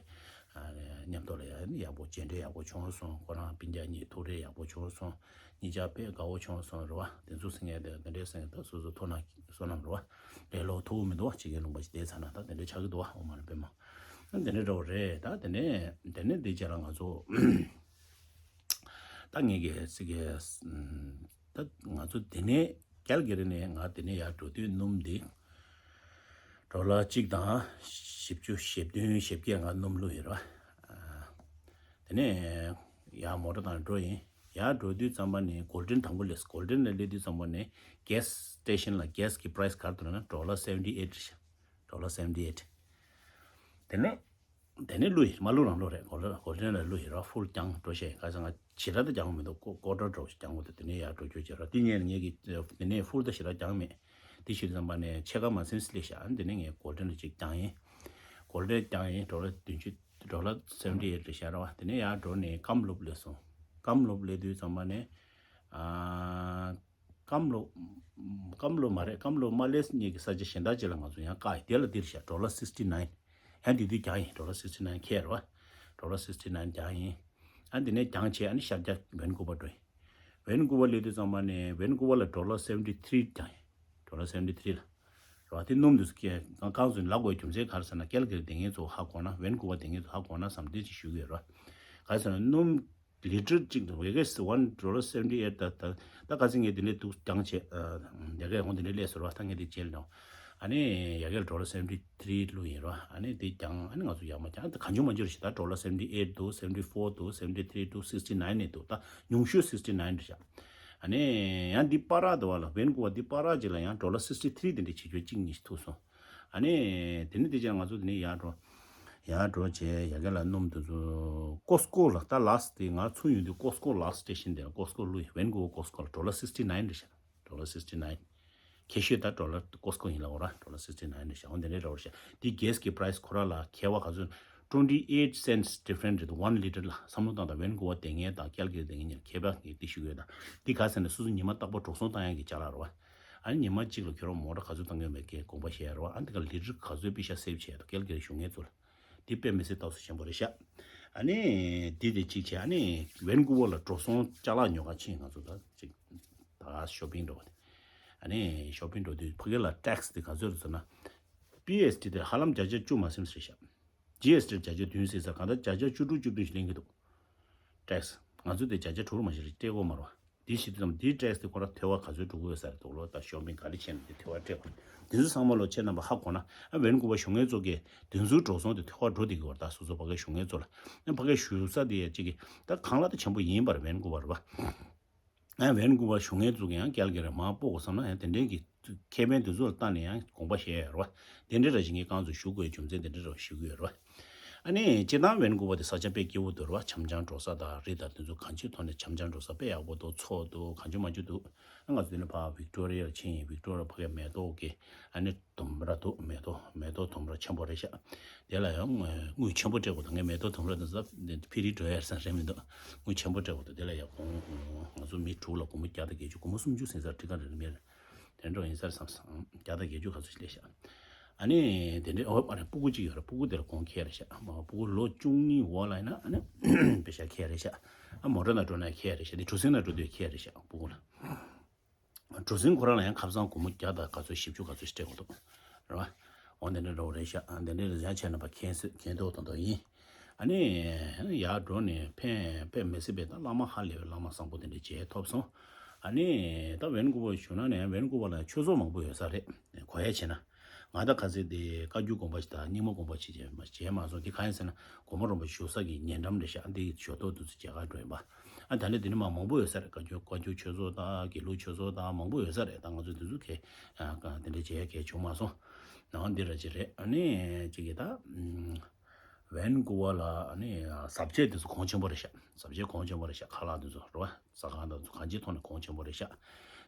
མཉམ་དུ་ལ་ཡ་ཡག་པོ་མཇལ་འཕྲད་ཡག་པོ་བྱུང་སོང་། ཁོ་རང་སྤུན་ཀྱག་གཉིས་ཐུག་འཕྲད་ཡག་པོ་བྱུང་སོང་། གཉིས་ཆ་དཔེ་དགའ་བོ་བྱུང་སོང་རེད་བ། དེ་ཚོ་ཟེར་མཁན་དེ་དེ་འདྲའི་ཟེར་མཁན་ད་སོ་སོ་ཐུགས་ན་བསོད་ནམས་རེད་བ། ལས་ལོ་ཐུག་མི་འདུག་བ། ཕྱི་རྒྱལ་ལུང་པ་ཞིག་བསྡད་ཚར་ན་ད་དེ་འདྲའི་ཆགས་ཀྱི་འདུག་བ། ཨོ་མ་རེད་པད་མ། ཨ་དེ་འདྲའི་འདྲ་བོ་རེད། ད་དེ་ནས་དེ་ནས་འདི་རྗེས་ལ་ང་ཚོ་ད་ངེད་ཀྱི་སི་ཀེ་ད་ང་ཚོ་དེ་ནས་ཀལ་ཀ་རི་ནས་ང་དེ་ནས་ཡར་འགྲོ་དུས་སྣུམ་འདི་ཌོ་ལར་གཅིག་དང་བཞི་བཅུ་ཞེ་བདུན་ཞེ་བརྒྱད་ང་སྣུམ་བླུགས་ཡོད་རེད་བ། དེ་ནས་ཡར་མོ་ཊ་དང་འགྲོ་ཡིན། ཡར་འགྲོ་དུས་ཙམ་པ་ནས་གོལ་ཌེན་དང་པོ་སླེབས། གོལ་ཌེན་ལ་སླེབས་དུས་ཙམ་པ་ནས་གེ་སི་སི་ཊེ་ཤན་ལ་གེ་སི་གི་པ་རའི་སི་ག་རེ་འདུག་ལབ་ན་ཌོ་ལར་སེ་ཝེན་ཊི་ཨེཊ་རེད་ཤག་ཌོ་ལར་སེ་ཝེན་ཊི་ཨེཊ། དེ་ནས་དེ་ནས་བླུགས་ཡིན། མ་བླུགས་རང་བླུགས་རེད། གོལ་ཌེན་གོལ་ཌེན་ལ་བླུགས་ཡིན་ར། ཕུལ་རྐྱང་འགྲོ་བྱས་ཡིན། ག་ཟེར་ང་ཇེ་དྲག་ཏུ་རྒྱག་མི་འདུག་ཀོ་ཀོ་ཊར་འདྲ་བོ་ཞིག་རྒྱག་དགོས་འདུག་དེ་ནས་ཡར་འགྲོ་རྒྱུ་བྱས་ར། དེ་ཉིན་ངེད་ཀྱིས་དེ་ནས་ཕུལ་ད་ཞེ་དྲག་རྒྱག་མེད། དེ་ཞུ་དུས་ཙམ་པ་ནས་ཕྱེད་ཀ་མ་ཟིན་སླེབས་ཤག་ཨ་ནི་དེ་ནས་ངས་གོལ་ཌེན་ལ་ཅིག་རྐྱང་ཡིན། གོལ་ཌེན་རྐྱང་ཡིན། ཌོ་ལར་བདུན་ཅུ་ཌོ་ལར་སེ་ཝེན་ཊི་ཨེཊ་རེད་ཤག་ར་བ། དེ་ནས་ཡར་འགྲོ་ནས་ཀམ་ལུབ་སླེབས་སོང་། ཀམ་ལུབ་སླེབས་དུས་ཙམ་པ་ནས་ཨ། ཀམ་ལོ། ཀམ་ལོ་མ་རེད། ཀམ་ལོ་མ་སླེབས་སྔོན་གྱི་ས་ཆ་གཞན་དག་ཅིག་ལ་ང་ཚོ་ཡང་བཀག་ཡིན། དེ་ལ་འདིར་བཞག་ཌོ་ལར་སིག་སི་ཊི་ནའིན། ཡང་འདི་དུས་རྒྱག་ཡིན། ཌོ་ལར་སིག་སི་ཊི་ནའིན་ཁེལ་རེད་བ། ཌོ་ལར་སིག་སི་ཊི་ནའིན་རྒྱག་ཡིན། ཨ་འདི་ནས་རྒྱང་ཆེ་ཨ་ནི་ཤར་རྒྱག་ཝན་ཀུ་བར་འགྲོ་ཡིན། ཝན་ཀུ་བར་སླེབས་དུས་ཙམ་པ་ནས་ཝན་ཀུ་བར་ལ་ཌོ་ལར་སེ་ཝེན་ཊི་ཐི་རི་རྒྱག་ཡིན། ཌོ་ལར་སེ་ཝེན་ཊི་ཐི་རི་ལ། རེད་བ། དེ་སྣུམ་དུ་སྐྱེ་གང་གང་ཚོད་ལབ་དགོས་རྒྱུ་མཚན་ག་རེ་ཟེར་ན་ཀལ་ཀ་རི་བསྡད་མཁན་ཚོ་ཧ་གོ་ན། ཝན་ཀུ་བར་བསྡད་མཁན་ཚོ་ཧ་གོ་ན་བསམ་དེ་ཅིག་ཞུ་གི་ཡོད་རེད་བ། ག་རེ་ཟེར་ན་སྣུམ། ལི་ཊར་གཅིག་དང་ཝེ་གེ་སི་ཝན་ཌོ་ལར་སེ་ཝེན་ཊི་ཨེཊ། ད་ད་ད་ག་ཚོད་ངས་དེ་འདྲའི་འདུག་རྒྱང་ཆེ་ཡ་གི་ཧོང་དེ་འདྲའི་སླེབས་སོང་ར། ད་ངས་དེ་བརྗེད་ལ་ཨ་ནི་ཡ་གི་ལ་ཌོ་ལར་སེ་ཝེན་ཊི་ཐི་རི་བླུགས་ཡིན་ར། ཨ་ནི་དེ་རྒྱང་ཨ་ནི་ང་ཚོ་ཡར་མར་རྒྱང་ད་གང་བྱུང་མང་བྱུང་རེད་ཤག་ད་ཌོ་ལར་སེ་ཝེན་ཊི་ཨེཊ་འདུག་སེ་ཝེན་ཊི་ཕོར་འདུག་སེ་ཝེན་ཊི་ཐི་རི་འདུག་སིག་སི་ཊི་ནའིན་ནས་འདུག་ད་ཉུང་ཤོས་སིག་སི་ཊི་ནའིན་རེད་ཤག་ཨ་ནི་ཡང་འདི་བར་དུ་བ་ལ་ཝན་ཀུ་བར་འདི་བར་ཅིག་ལ་ཡང་ཌོ་ལར་སིག་སི་ཊི་ཐི་རི་དེ་འདྲའི་བྱེད་རྒྱུ་གཅིག་གཉིས་ཤིག་ཐུག་སོང་། ཨ་ནི་དེ་ནི་དེ་ཅང་ང་ཚོ་དེ་ནི་ཡར་འགྲོ། ཡར་འགྲོ་བྱས་ཡ་གི་ལ་སྣུམ་དེ་ཚོ་ཀོ་སི་ཀོ་ལ་ད་ལཱ་སི་ཊི་དེ་ང་ཚུར་ཡོང་དུས་ཀོ་སི་ཀོ་ལཱ་སི་ཊི་སི་ཊེ་ཤན་དེ་ལ་ཀོ་སི་ཀོ་བླུགས་ཡིན། ཝན་ཀུ་བར་ཀོ་སི་ཀོ་ལ་ཌོ་ལར་སིག་སི་ཊི་ནའིན་རེད་ཤག་ཌོ་ལར་སིག་སི་ཊི་ནའིན། ཁྱད་ཤོས་ད་ཌོ་ལར་ཀོ་སི་ཀོ་ཡིན་ལ་འོ་ར། ཌོ་ལར་སིག་སི་ཊི་ནའིན་རེད་ཤག་འོ་དེ་འདྲའི་འདྲ་བོ་རེད་ཤག་དེ་གེ་སི་གི་པ་རའི་སི་ཁོ་ར་ལ་ཁྱད་པར་ག་ཚོད། ཊུ་ཝེན་ཊི་ཨེཊ་སེན་ཊི་ཌི་ཕ་རེན་ཊི་རེད་འདུག་ཝན་ལི་ཊར་ལ། བསམ་བློ་བཏང་དང་ཝན་ཀུ་བར་བསྡད་མཁན་དང་ཀལ་ཀ་རི་བསྡད་མཁན་གཉིས་ཁྱད་པར་ངས་དེ་ཞུ་གི་ཡོད། ད་འདི་ག་ཟེར་ན་སོ་སོ་ཉི་མ་རྟག་པར་འགྲོ་སོང་བཏང་ཡག་གི་ཅ་ལག་རེད་བ། ཨ་ནི་ཉི་མ་གཅིག་ལ་ཁྱོད་རང་མོ་ཊ་ག་ཚོད་བཏང་གི་ཡོད་མེད་ཀྱི་དགོངས་པ་བཞེས་ཡ་རེད་བ། ཨ་ནི་དེ་ག་ལི་ཊར་ག་ཚོད་པེ་ཤ་སེབ་བྱས་འདུག་ཀལ་ཀ་རི་བཞུགས་མཁན་ཚོ་ལ། འདི་དཔེ་མི་སྲིད་ལྟ་སྲོལ་ཆེན་པོ་རེད་ཤག་ཨ་ནི་འདི་དེ་གཅིག་བྱས། ཨ་ནི་ཝན་ཀུ་བར་ལ་འགྲོ་སོང་ཅ་ལག་ཉོ་ག་ཕྱིན། ང་ཚོ་ད་གཅིག་ད་ཤོ་པིང་འགྲོ་བ་དེ། ཨ་ནི་ཤོ་པིང་འགྲོ་དུས་ཕ་གི་ལ་ཊེག་སི་དེ་ག་ཚོད་རེད་ཟེར་ན། པི་ཨེས་ཊི་དེ་ཧ་ལམ་བརྒྱ་ཆ་བཅུ་མ་ཟིན་ཟེར་ཤག་ཇི་ཨེས་ཊི་བརྒྱ་ཆ་བདུན་ཟེར་ས་གང་ལྟར་བརྒྱ་ཆ་བཅུ་དྲུག་བཅུ་བདུན་ཞིག་ལེན་གྱི་འདུག་ཊེག་སི། ང་ཚོ་དེ་བརྒྱ་ཆ་དྲུག་མ་ཞིག་རེད་སྤྲད་དགོས་མ་རེད་བ། འདི་བྱེད་དུས་ཙམ་འདིའི་ཊེག་སི་དེ་ཁོ་རང་ཐོལ་པ་ག་ཚོད་འགྲོ་གི་ཡོད་ས་རེད་འདུག་ལོ། ད་ཤོ་པིང་ག་རེ་བྱས་ན་འདི་ཐོལ་པ་སྤྲད་དགོས། འདི་ཚོ་ཚང་མ་ལོ་ཁྱེད་རྣམ་པ་ཧ་གོ་ན། ཨ་ཝེན་ཀུ་ཝར་གཞུང་ངལ་གཙོ་གིས་དེ་ཚོའི་འགྲོ་སོང་དེ་ཐོལ་པ་འགྲོ་བསྡད་ཀྱི་ཡོད་རེད། ད་སོ་སོ་ཕ་གིའི་གཞུང་ངལ་གཙོ་ལ། ཨ་ཕ་གིའི་བཞུགས་ས་དེ་ཡ་གཅིག་གི་ད་གང་ལ་ད་ཆེན་པོ་ཡིན་པ་རེད། ཝེན་ཀུ་ཝར་རེད་པ། ཨ་ཝེན་ཀུ་ཝར་གཞུང་ངལ་གཙོ་གིས་ཡང་ཀལ་ག་རི་མར་སྤོ་དགོས་བསམ་ན་ཡང་དེ་འདྲའི་གི་ཁེ་ཕན་དེ་ཚོ་ལ་བལྟས་ནས་ཡང་དགོངས་པ་བཞེས་ཡོད་རེད་པ། དེ་འདྲའི་ར་བཞིན་གྱི་རྐང་ཚོ་ཞུ་དགོས་རྒྱུ་མཚན་དེ་འདྲའི་ར་ཞུ་གི་ཡོད་རེད་པ། ཨ་ནི་སྤྱིར་བཏང་ཝེན་ཀུ་ཝར་དེ་ས་ཆ་དཔེ་སྐྱིད་པོ་འདུག་རེད་པ། འཆམ་འཆམ་འགྲོ་ས་དང་རི་དང་དེ་ཚོ་གང་ཅིའི་ཐོག་ནས་འཆམ་འཆམ་འགྲོ་ས་དཔེ་ཡག་པོ་འདུག་མཚོ་འདུག་གང་ཅི་མང་ཅི་འདུག་ཨ་ང་ཚོ་དེ་ནས་ཕར་ཝིག་ཏོ་རི་ཡར་ཕྱིན་ཡིན། ཝིག་ཏོ་རི་ཡར་ཕ་གིའི་མེ་ཏོག་གི་ཨ་ནི་ལྡུམ་ར་འདུག་མེ་ཏོག་མེ་ཏོག་ལྡུམ་ར་ཆེན་པོ་རེད་ཤག་དེ་ལ་ཡང་དངུལ་ཆེན་པོ་སྤྲད་དགོས་འདུག་ངས་མེ་ཏོག་ལྡུམ་ར་དེ་ཚོ་ཕི་རི་འགྲོ་ཡ་བསམ་རེད་མི་འདུག་དངུལ་ཆེན་པོ་སྤྲད་དགོས་འདུག་དེ་ལ་ཡང་གོང་ང་ཚོ་མི་དྲུག་ལ་སྒོར་མོ་བརྒྱ་དང་བརྒྱད་ཅུ། སྒོར་མོ་སུམ་ཅུ་ཟིན་ས་ཁྲི་ཁ་རེ་རེ་མེད་རེད། དེ་འདྲ་ཡིན་ས་རེད་བསམ་སོང་། བརྒྱ་དང་བརྒྱད་ཅུ་ག་ཚོད་ཞིག་སླེབས་ཤག་ཨ་ནི་དེ་འདྲའི་འོ་ཨ་རེ་སྤུ་གུ་གཅིག་ཡོད་རེད། སྤུ་གུ་དེ་ལ་གོང་ཁེ་རེད་ཤག་མ་སྤུ་གུ་ལོ་བཅུ་གཉིས་འོག་ལ་ཡིན་ན་ཨ་ནི་པེ་ཤ་ཁེ་རེད་ཤག་ཨ་མོ་ཊ་ནང་འགྲོ་ན་ཁེ་རེད་ཤག་དེ་གྲུ་གཟིངས་ནང་འགྲོ་དུས་ཁེ་རེད་ཤག་སྤུ་གུ་ལ། གྲུ་གཟིངས་ཁོ་རང་ལ་ཡང་ཁ་སང་སྒོར་མོ་བརྒྱ་དང་ག་ཚོད་བཞི་བཅུ་ག་ཚོད་ཞིག་སྤྲད་དགོས་འདུག་རེད་བ། འོ་འདི་འདྲ་འདྲ་བོ་རེད་ཤག་ཨ་འདི་འདྲ་རེད་ཤག་བྱས་ན་ཕར་མཁྱེན་སྲིད་མཁྱེན་རྟོགས་དང་དོ་ཡིན། ཨ་ནི་ཡར་འགྲོ་ནས་ཕན་དཔེ་མི་སྲིད་པའི་ད་བླ་མ་ཧ་ལས་པའི་བླ་མ་བཟང་པོ་དེ་འདྲ་མཇལ་ཐུབ་སོང་། ཨ་ནི་ད་ཝེན་ཀུ་ཝར་བཞུགས་ན་ནས་ཝེན་ཀུ་ཝར་ལ་ཆོས་ཚོགས་མང་པོ་ཡོད་ས་རེད། གོ་ཡ་བྱས་ན། ང་ད་ཁ་སང་དེ་བཀའ་བརྒྱུད་དགོན་པ་ཞིག་དང་རྙིང་མ་དགོན་པ་ཞིག་མཇལ་མ་མཇལ་མ་སོང་། དེ་གང་ཡིན་ཟེར་ན་གོང་མ་རིན་པོ་ཆེ་བཞུགས་ས་གི་ཉེ་འགྲམ་རེད་ཤག་འདི་ཞོ་ཏོག་དུས་ཚོད་མཇལ་ག་འགྲོ་ཡིན་པ། ཨ་ད་ནི་དེ་ནི་མ་མང་པོ་ཡོད་ས་རེད། བཀའ་བརྒྱུད་བཀའ་བརྒྱུད་ཆོས་ཚོགས་དང་དགེ་ལུགས་ཆོས་ཚོགས་དང་མང་པོ་ཡོད་ས་རེད། ད་ང་ཚོ་དེ་ཚོ་གས་ཨ་ག་དེ་འདྲ་མཇལ་གས་བྱུང་མ་སོང་། ནའང་འདི་ར་ཅིག་རེད། ཨ་ནི་ཅིག་གི་ད་ཝེན་ཀུ་ཝར་ལ་ཨ་ནི་ཟ་ཆས་དེ་ཚོ་གོང་ཆེན་པོ་རེད་ཤག་ཟ་ཆས་གོང་ཆེན་པོ་རེད་ཤག་ཁ་ལག་དེ་ཚོ་རེད་བ། ཟ་ཁང་དང་ཚོ་གང་ཅིའི་ཐོག་ནས་གོང་ཆེན་པོ་རེད་ཤག་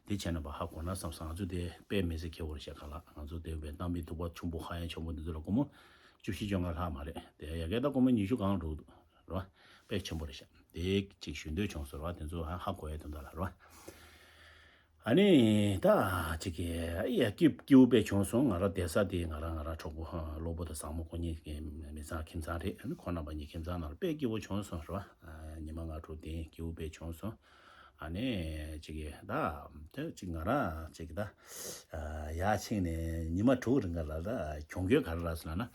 འདི་བྱས་ན་ཕར་ཧ་གོ་ན་བསམ་སོང་། ང་ཚོ་དེ་དཔེ་མི་སྲིད་ཁེ་པོ་རེད་ཤག་ཁ་ལག་ང་ཚོ་དེ་བས་གཏམ་དཔེ་ཐུག་པ་ཆུང་པོ་ཧ་ཡང་ཆེན་པོ་འདི་ཚོ་ལ་སྒོར་མོ་བཅུ་བཞི་བཅོ་ལྔ་ལྷག་མ་རེད། དེ་ཡ་གི་ད་སྒོར་མོ་ཉི་ཤུ་སྒང་འགྲོ་གི་འདུག་རེད་བ། དཔེ་ཆེན་པོ་རེད་ཤག་དེ་ཅིག་ཞུ་འདོད་བྱུང་སོང་རེད་བ། དེ་ཚོ་ཧ་ཧ་གོ་ཡ་དོན་དག་ལ་རེད་བ། ཨ་ནི་ད་ཅིག་གི་ཡ་སྐྱིད་སྐྱིད་པོ་དཔེ་བྱུང་སོང་། ང་རང་བསྡད་ས་དེ་ང་རང་ང་རང་གྲོགས་པོ་གློ་བོ་དང་བཟང་མོ་ཁོ་གཉིས་ཀྱི་མི་ཚང་ཁྱིམ་ཚང་རེད། ཨ་ནི་ཁོ་རྣམ་པ་གཉིས་ཁྱིམ་ཚང་ནང་དཔེ་སྐྱིད་པོ་བྱུང་སོང་རེད་བ། ཉི་མ་ལྔ་དྲུག་དེ་སྐྱིད་པོ་དཔེ་བྱུང་སོང་། ཨ་ནི་ཅིག་གི་ད་དེ་ཅིག་ང་རང་ཅིག་གི་ད་ཡར་ཕྱིན་ནས་ཉི་མ་དྲུག་རིང་ག་ལ་ད་གྱོང་གུད་ག་རེ་རག་སོང་ལབ་ན།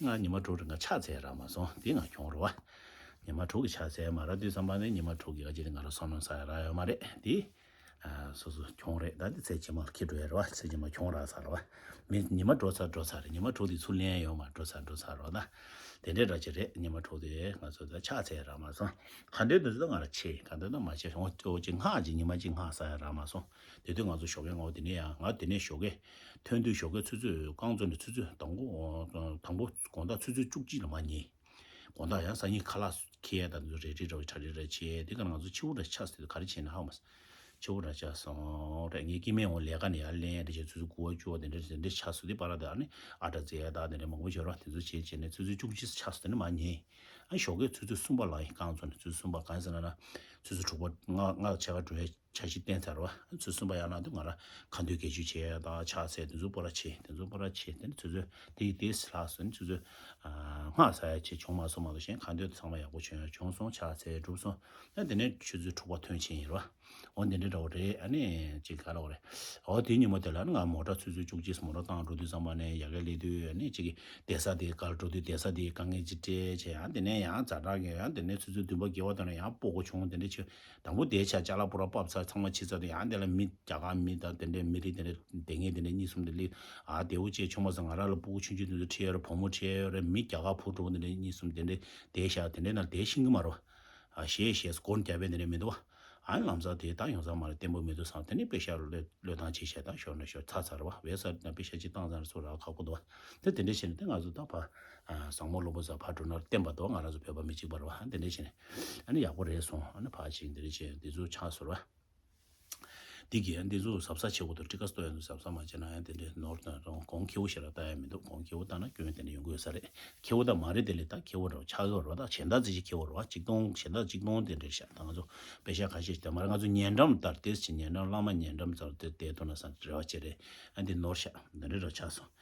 ང་ཉི་མ་དྲུག་རིང་ག་ཕྱག་འཚལ་རག་མ་སོང་། དེ་ང་གྱོང་རེད་བ། ཉི་མ་དྲུག་གི་ཕྱག་འཚལ་མ་རག་དུས་ཙམ་པ་ནས་ཉི་མ་དྲུག་གི་ཨ་ཅེ་དེ་ང་རང་བསོད་ནམས་བསགས་ཡ་རག་ཡོད་མ་རེད་དེ། ཨ་སོ་སོ་གྱོང་རེད། ད་དེ་ཚེ་ཕྱི་མ་ལ་འཁྱེར་འགྲོ་ཡ་རེད་བ། ཚེ་ཕྱི་མ་གྱོང་རག་ཚར་རེད་བ། མི་ཉི་མ་འགྲོ་ཚར་འགྲོ་ཚར་རེད། ཉི་མ་དྲུག་དེ་ཚུར་ལེན་ཡ་ཡོད་མ་རེད། འགྲོ་ཚར་འགྲོ་ཚར་རེད་བ། ད་དེ་འདྲའི་འདྲ་ཅིག་རེད། ཉི་མ་དྲུག་དེ་ང་ཚོ་ད་ཕྱག་འཚལ་རག་མ་སོང་། ག་འདྲའི་དུས་ཚོད་ང་རང་ཆེ་ག་འདྲ་ན་མ་ཆེ་འོ་འོ་ཅིག་སྔགས་ཅིག་ཉི་མ་གཅིག་སྔགས་བསགས་ཡ་རག་མ་སོང་། དེ་དུས་ང་ཚོ་ཞོགས་ཀས་ངོ་དེ་ནས་ཡང་ང་དེ་ནས་ཞོགས་ཀས་ཐོན་དུས་ཞོགས་ཀས་ཆུ་ཚོད་རྐང་བཙུགས་ནས་ཆུ་ཚོད་དང་པོ་དང་པོ་དགོང་དག་ཆུ་ཚོད་བཅུ་གཅིག་ལ་མར་ཉལ། དགོང་དག་ཡང་སང་ཉིན་ཁ་ལག་འཁྱེར་ཡ་དང་དེ་ཚོ་རལ་གྲི་འདྲ་བོ་ཁྲ་ཁྲི་འདྲ་བྱས། དེ་ག་ང་ཚོ་ཕྱི་པོ་འདྲ་ཆགས་སྲིད་དུས་ག་རེ་བྱས་ན་ཧ་མ་སོང་། ཕྱི་པོ་འདྲ་ཆགས་སོང་རེད། ངའི་སྐྱེ་དམན་འོང་ལས་ཀ་ནས་ཡར་ལེན་ཡ་འདྲ་བྱས་ཆུ་ཚོད་དགུ་པ་བཅུ་པ་དེ་འདྲ་དེ་འདྲ་ཆགས་སྲིད་དུས་པ་ར་དེ་ཨ་ནི་ཨ་འདྲ་རྩེ་ཡ་དང་དེ་འདྲ་མང་པོ་བྱོས་ར། དེ་ཚོ་བྱས་བྱས་ནས་ཆུ་ཚོད་བཅུ་གཅིག་ཆགས་སོང་། དེ་ནས་མར་ཉལ། ཨ་ཞོགས་ཀས་ཆུ་ཚོད་གསུམ་པ་ལ་ཡིན། རྐང་བཙུགས་ནས་ཆུ་ཚོད་གསུམ་པ་གང་ཡིན་ཟེར་ན་ན་ཆུ་ཚོད་དྲུག་པ་ལྔ་ལྔ་ཕྱེད་ཀ་འགྲོ་ཡ་འཆར་གཞི་བཏིང་ཚར་བ། ཆུ་ཚོད་གསུམ་པ་ཡར་ལངས་དུས་ང་རང་ཁ་འདོན་དགེ་བཅུ་བྱས་དང་ཕྱག་འཚལ་དེ་ཚོ་སྤོ་ར་བྱས། དེ་ཚོ་སྤོ་ར་བྱས། དེ་ནས་ཆུ་ཚོད་དེ་དེ་ལྷག་སོང་། ཆུ་ཚོད་ཨ་སྔགས་བཟླ་ཡ་ཆེ་བྱུང་མ་སོང་། མ་གཏོགས་གཞན་ཁ་འདོན་ཚང་མ་ཡག་པོ་བྱུང་ཡ་བྱུང་སོང་། ཕྱག་འཚལ་གྲུབ་སོང་། ཨ་དེ་ནས་ཆུ་ཚོད་དྲུག་པ་ཐོན་ཕྱིན་ཡིན་རོ། འོ་འདི་འདྲ་འདྲ་བོ་རེད། ཨ་ནི་ཅིག་ག་རེ་བ་རེད། འོ་དེ་ཉིན་མོ་དེ་ལ་ནི་ང་མོ་ཊ་ཆུ་ཚོད་བཅུ་གཅིག་མོ་ཊ་བཏང་འགྲོ་དུས་ཙམ་པ་ནས་ཡ་གི་སླེབས་དུས་ཨ་ནི་ཅིག་གི་བསྡད་ས་དེ་གར་འགྲོ་དུས་བསྡད་ས་དེ་དཀའ་ངལ་ཅིག་འཕྲད་བྱས། ཨ་དེ་ནས་ཡང་ཛ་དྲག་གི་ཡང་དེ་ནས་ཆུ་ཚོད་བདུན་པ་བརྒྱད་པ་དེ་ནས་ཡང་སྤོ་དགོས་བྱུང་། དེ་འདྲ་བྱས། དང་པོ་དེའི་ཆ་ཅ་ལག་པུ་ར་ཕབ་ཚར་ཚང་མ་ཕྱི་ཚར་དུས་ཡང་དེ་ལ་མི་རྒྱ་གར་མི་དང་དེ་འདྲའི་མི་རིགས་དེ་འདྲ་སྡོད་མཁན་དེ་འདྲ་གཉིས་གསུམ་དེ་སླེབས། ཨ་དེ་འུ་ཅག་ཆུང་མ་ཚོ་ང་རང་ལ་སྤུ་གུ་ཆུང་ཆུང་དེ་ཚོ་ཁྲིད་ཡོད་རེད། བུ་མོ་ཁྲིད་ཡོད་རེད། མི་རྒྱ་གར་བུ་གྲོགས་དེ་འདྲ་གཉིས་གསུམ་དེ་འདྲ་བསྡད་ཤག་དེ་འདྲའི་ནང་བསྡད་ཤེས་ཀྱི་མ་རེད། ཨ་གཞས་གཞས་སྒོ་རྒྱབ་པའི་དེ་འདྲ་མི་འདུག་ཨ་ལམ་སང་དེ་ད་ཡོང་ས་མ་རེད། བརྟན་པོ་མི་འདུག་བསམ། དེ་ནས་པེ་ཤ་བློས་བློས་བཏང་བྱས་ཤག་ད་ཞོར་ནས་ཞོར་ཚར་ཚར་བ་བས་ས་ན་པེ་ཤ་ཅིག་བཏང་ཚར་ཚུར་རག་ཁག་པོ་འདུག་བ། དེ་དེ་འདྲ་བྱས་ནས་དེ་ང་ཚོ་ད་ཕ་བཟང་མོ་བློན་པོ་ཚོ་ཕར་འགྲོ་ན་བརྟན་པ་འདུག་ང་རང་ཚོ་བོད་པ་མི་གཅིག་པ་རེད་བ། དེ་འདྲ་བྱས་ནས་ཨ་ནི་ཡག་པོ་རེད་སོང་། ཨ་ནི་ཕར་ཅིག་འདི་འདྲ་བྱས་འདི་ཚོ་ཆགས་སོང་ར། འདི་གི་ཨ་འདི་ཚོ་གཟབ་གཟབ་བྱེད་དགོས་འདུག་ཊི་ཀ་སི་ཏོ་ཡང་འདུག་གཟབ་གཟབ་མ་བྱས་ན་ཡང་དེ་འདྲའི་ནོར་དང་རང་གོང་ཁེ་པོ་ཞེ་དྲག་བཏང་ཡ་མི་འདུག་གོང་ཁེ་པོ་བཏང་ན་སྐྱོན་དེ་འདྲ་ཡོང་གི་ཡོད་ས་རེད། ཁེ་པོ་དང་མ་རེད་དེ་ལས་ད་ཁེ་པོ་རེད་བ། ཆགས་ཡོད་རེད་བ། ད་གཞན་དག་ཙི་ཅིག་ཁེ་པོ་རེད་བ། གཅིག་སྟོང་གཞན་དག་གཅིག་སྟོང་དེ་འདྲ་ཤག་ད་ང་ཚོ་པེ་ཤ་ཁ་ཤས་ཤིག་དེ་མ་རེད། ང་ཚོ་ཉེ་འགྲམ་ལྟར་ཏེས་ཅིག་ཉེ་འགྲམ་བླ་མ་ཉེ་འགྲམ་ཙམ་དེ་བསྡད་ཐུབ་ན་བསམ་རེ་བ་ཆེ་རེད། ཨ་འདི་ནོར་ཤག་འདི་འདྲ་རེ་ཆགས་སོང་།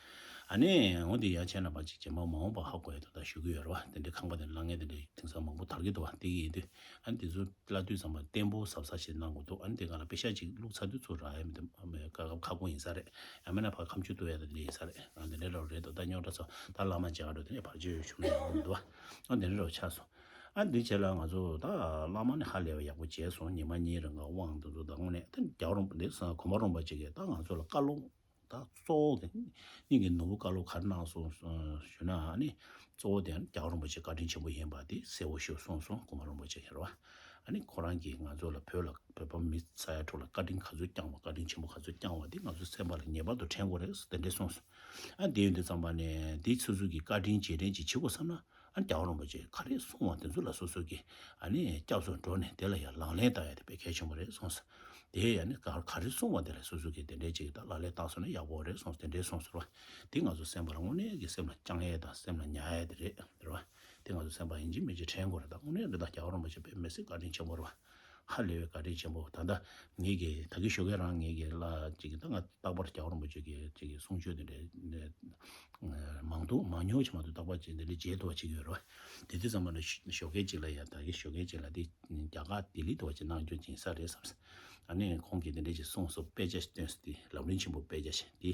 ཨ་ནི་འོ་འདི་ཡང་བྱས་ན་ཕར་ཅིག་རྗེས་མ་མ་འོངས་པ་ཧ་གོ་ཡ་དོན་དག་ཞུ་གི་ཡོད་རེད་བ། དེ་འདྲའི་ཁང་པ་དེ་ལ་ལངས་མཁན་དེ་འདྲའི་དེང་སང་མང་པོ་དར་གྱི་འདུག་བ། དེ་ཡིན་དུས་ཨ་ནི་དེ་ཚོ་བླ་དུས་ཙམ་པ་བརྟན་པོ་གཟབ་གཟབ་ཞིག་གནང་དགོས་འདུག་ཨ་ནི་དེ་ག་ལ་པེ་ཤ་ཅིག་བླུགས་ཚར་དུས་ཚུར་རག་ཡ་མི་འདུག་ཨ་མི་ཁ་ཁ་ཁ་སྐོང་ཡིན་ས་རེད། ཡང་མིན་ན་ཕར་ཁ་མཆུ་གཏུབ་ཡ་དེ་འདྲ་ཡིན་ས་རེད། ཨ་འདི་འདྲ་རོ་རེད་འདུག་ད་རྙོག་དྲ་ཚོ་ད་བླ་མ་མཇལ་ག་འགྲོ་དེ་འདྲ་བར་ཆད་ཡོད་བྱུང་ན་ཡག་པོ་མི་འདུག་བ། ཨ་འདི་འདྲ་རོ་ཆགས་སོང་། ཨ་འདི་བྱས་ལ་ང་ཚོ་ད་བླ་མ་ནི་ཧ་ལས་པ་ཡག་པོ་བྱས་སོང་། ཉི་མ་གཉིས་རིང་ག་དབང་དེ་ཚོ་ད་དངོས་གནས་ད་རྒྱལ་བ་རིན་པོ་ཆེ་གོང་མ་རིན་པོ་ཆེ་གིས་ད་ང་ཚོ་ལ་བཀའ་སློབ་ད་གཙོ་བོ་གི་སྙིང་གི་ནོར་བུ་བཀའ་སློབ་ག་རེ་གནང་སོང་ཞུ་ན། ཨ་ནི་གཙོ་བོ་དེ་རྒྱལ་བ་རིན་པོ་ཆེ་བཀའ་དྲིན་ཆེན་པོ་ཡིན་པ་དེ་གསལ་པོ་ཞིག་གསུངས་སོང་། གོང་མ་རིན་པོ་ཆེ་གིས་རེད་བ། ཨ་ནི་ཁོ་རང་གིས་ང་ཚོ་ལ་བོད་ལ་བོད་པ་མི་ས་ཡ་ཕྱོགས་ལ་བཀའ་དྲིན་ག་ཚོད་བསྐྱངས་པ། བཀའ་དྲིན་ཆེན་པོ་ག་ཚོད་བསྐྱངས་པ་དེ་ང་ཚོ་སེམས་པ་ལ་ངེས་པར་དུ་དྲན་དགོས་རེད་དེ་འདྲས་གསུངས་སོང་། ཨ་དེ་ཡིན་དུས་ཙམ་པ་ནས་འདི་སོ་སོ་གི་བཀའ་དྲིན་རྗེས་དྲན་ཅིག་བྱེད་དགོས་བསམ་ན། ཨ་རྒྱལ་བ་རིན་པོ་ཆེ་ག་རེ་གསུངས་པ་དེ་ཚོ་ལ་སོ་སོ་གིས་ཨ་ནི་སྐྱབས་སུ་འགྲོ་ནས་དེ་ལ་ཡང་ལག་ལེན་བསྟར་ཡ་དེ་དཔེ་གལ་ཆེན་པོ་རེད་གསུངས་སོང་། དེ་ཡང་ནི་ག་ག་རེ་གསུངས་པ་དེ་ལ་སོ་སོ་གིས་དེ་འདྲའི་ཅིག་ད་ལག་ལེན་བསྟར་སོང་ན་ཡག་པོ་རེད་གསུངས། དེ་འདྲའི་གསུངས་ཟེར་བ་དེ་ང་ཚོ་སེམས་པ་ལ་དངོས་གནས་ཀྱི་སེམས་ལ་བཅངས་ཡས་དང་སེམས་ལ་ཉར་ཡས་དེ་རེད་རེད་བ། དེ་ང་ཚོ་སེམས་པ་ཡིན་གཅིག་མིན་གཅིག་དྲན་དགོས་རེད། ད་དངོས་གནས་རེད། ད་རྒྱལ་བ་རིན་པོ་ཆེ་དཔེ་མི་སྲིད་བཀའ་དྲིན་ཆེན་པོ་རེད་བ། ཧ་ལས་པའི་བཀའ་དྲིན་ཆེན་པོ། ད་ལྟ་ངེད་ཀྱི་ད་གི་ཞོགས་ཀས་རང་ངེད་ཀྱི་ལ་ཅིག་ད་ང་རྟག་པར་རྒྱལ་བ་རིན་པོ་ཆེ་གི་ཅིག་གི་གསུང་ཆོས་དེ་འདྲའི་མང་དུ་མང་ཉུང་ཆེ་མ་གཏོགས་རྟག་པར་ཅིག་འདི་འདྲའི་མཇལ་ཐུབ་པ་ཅིག་ཡོད་རེད་བ། དེ་དུས་ཙམ་པ་ལ་ཞོགས་ཀས་ཅིག་ལ་ཡ་ད་གི་ཞོགས་ཀས་ཅིག་ལ་དེ། རྒྱ་གར་ལྡི་ལི་དུ་བ་ཅིག་གནང་རྒྱུ་ཅིག་ས་རེད་བསམ། ཨ་ནི་ཁོང་གིས་དེ་འདྲ་ཅིག་གསུངས་སོང་། དཔེ་ཆ་བཏོན་སོང་། དེ་ལམ་རིམ་ཆེན་པོ་དཔེ་ཆ་ཞིག་དེ་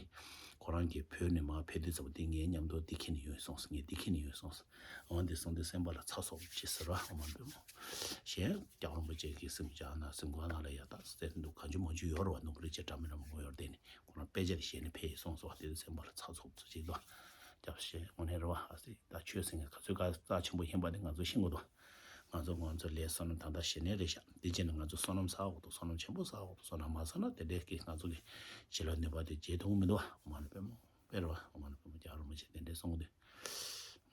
ཁོ་རང་གིས་བོད་ནས་མར་ཕེབས་དུས་ཙམ་པ་དེ་ངའི་མཉམ་དུ་དེ་ཁྱེར་ནས་ཡོང་སོང་། ངས་དེ་ཁྱེར་ནས་ཡོང་སོང་། འོ་འདི་སོང་དུས་སེམས་པ་ལ་ཚ་སོགས་ཅི་ཟེར་བ་ཨོ་མ་འདུག་མོ། གཞན་རྒྱལ་བ་རིན་པོ་ཆེ་གི་སེམས་ཅག་ན་སེམས་ཁོང་ནང་ལ་ཡ་ད་སེམས་འདུག་གང་བྱུང་མང་བྱུང་ཡོད་རེད་བ། ནོར་བུ་རིགས་ཆེ་འདྲ་མི་འདྲ་མང་པོ་ཡོད་རེད། དེ་ནི་ཁོ་རང་དཔེ་ཆ་དེ་བཞེས་ནས་ཕེབས་ཡིན་སོང་སོང་བ། དེ་དུས་སེམས་པ་ལ་ཚ་སོགས་ཅིག་འདུག་རྒྱབ་བཤད་དངོས་གནས་རེད་བ། ཨ་སི་ད་ཆོས་ཟེར་མཁན་ག་ཚོད་ག་རྩ་ཆེན་པོ་ཡིན་པ་དེ་ང་ཚོ་ཤེས་དགོས་འདུག་ང་ཚོ་ང་ཚོ་ལས་བསོད་ནམས་ད་ལྟ་ཞེ་ནས་རེད་ཤག་འདི་བྱས་ནས་ང་ཚོ་བསོད་ནམས་བསགས་དགོས་འདུག་བསོད་ནམས་ཆེན་པོ་བསགས་དགོས་འདུག་བསོད་ནམས་མ་བསགས་ན་དེ་འདྲའི་གི་ང་ཚོ་གི་བྱིན་རླབས་ནུས་པ་དེ་རྗེས་ཐོན་མི་འདུག་བ། ཨོཾ་མ་ཎི་པདྨེ་ཧཱུྃ། དཔེ་རེད་བ། ཨོཾ་མ་ཎི་པདྨེ་ཧཱུྃ། རྒྱལ་བ་རིན་པོ་ཆེ་དེ་འདྲའི་གསུང་གི་འདུག་